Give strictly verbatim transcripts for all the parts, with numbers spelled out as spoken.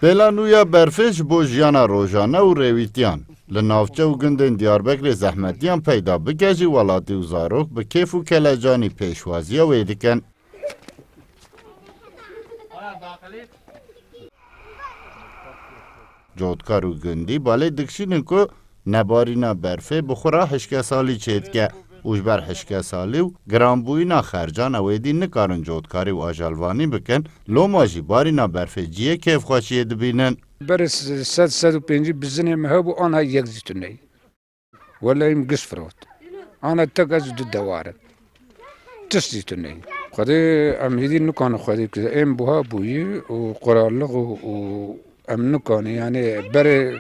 Pêla nû ya berfê ji bo jiyana rojane û rêwîtiyan. Li navçe û gundên Diyarbekirê zehmetiyan peyda bike jî welatî û zarok bi kêf û kelecanî pêşwaziya wê dikin. Cotkar û gundî balê dikişînin ku nebarîna berfê bi xwe re hişkesalî çêdike û ji ber hişkesalî û giranbûyîna xercan ew êdî nikarin cotkarî û ajelvanî bikin, loma jî barîna berfê cihê kêfxweşiyê dibînin. Berê sed, sed û pêncî bizinê me hebû, ana yek zî tune ye. Wele em giş firot. Ana tek ez du dewar im. Tişt zî tune ye. Xwedê em hêdî nikane Xwedê ki em buha bûyî û quralliq û, û em nikane, yani berê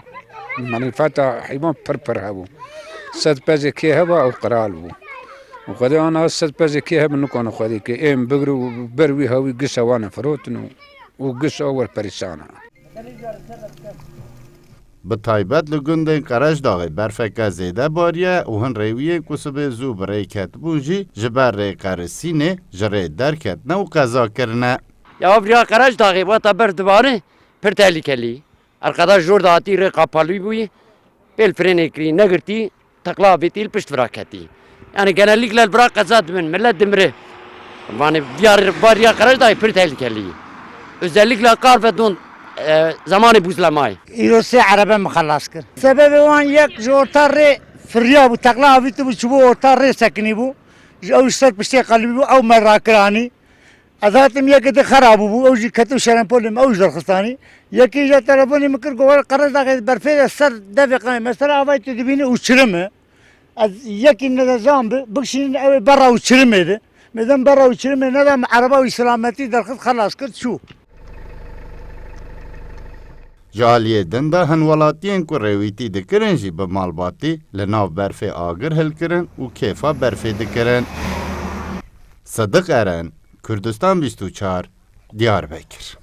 menîfeta heywan pir pir hebû. Sed pezê kê heba ew qiral bû. Û Xwedê ana sed pezê kê hebû nikane Xwedê ki em bigir û ber wî hewî giş ewana firotin û, û giş ew wer perîşan e. Bi taybet li gundên Qereşdaxê berfeke zêde bariye û hin rêwiyên ku sibê zû bi rê ketibûn jî ji ber rê qerisînê ji rê derketine û qeza kirine. Ya viriya Qereşdaxê weta ber dibarê pir tehlikelî. Erqedaş jor de hatî rê qapalî bûyî, pêl frênê kirî, negirtî, teqla avêtî li pişt vira ketî. Yani genellikle li vira qeza dibin, millet dimire. Vanê viyar, viriya Qereşdaxê pir tehlikelî. Özellikle Karvedon, e, zamanê buzlemayê. Îro sê erebe min xelas kir. Sebebê wan yek ji orta rê firiya bû, teqla avîtî bû, çûbû orta rê sekinî bû. Ji ew ji ser piştê qelibî bû, ew me rakiranî. Ez hatim yekê di xera bûbû, ew jî ketû şerempolê min, ew ji derxistanî. Yekî ji telefonê min kir, got, "Were Qereşdaxê berfê de ser devê qe-, mesela avayî tu dibînî û çirim e." Ez yekî nede zan bi, bikişînin ew ê berra û çirimê de. Mêdem berra û çirimê neda min ereba wî selametî derxist, xelas kir, çû. Ji aliyê din de hin welatiyên ku rêwîtî dikirin jî bi malbatî li nav berfê agir hilkirin û kêfa berfê dikirin. Sidiq Eren, Kurdistan bîst û çar, Diyarbekir.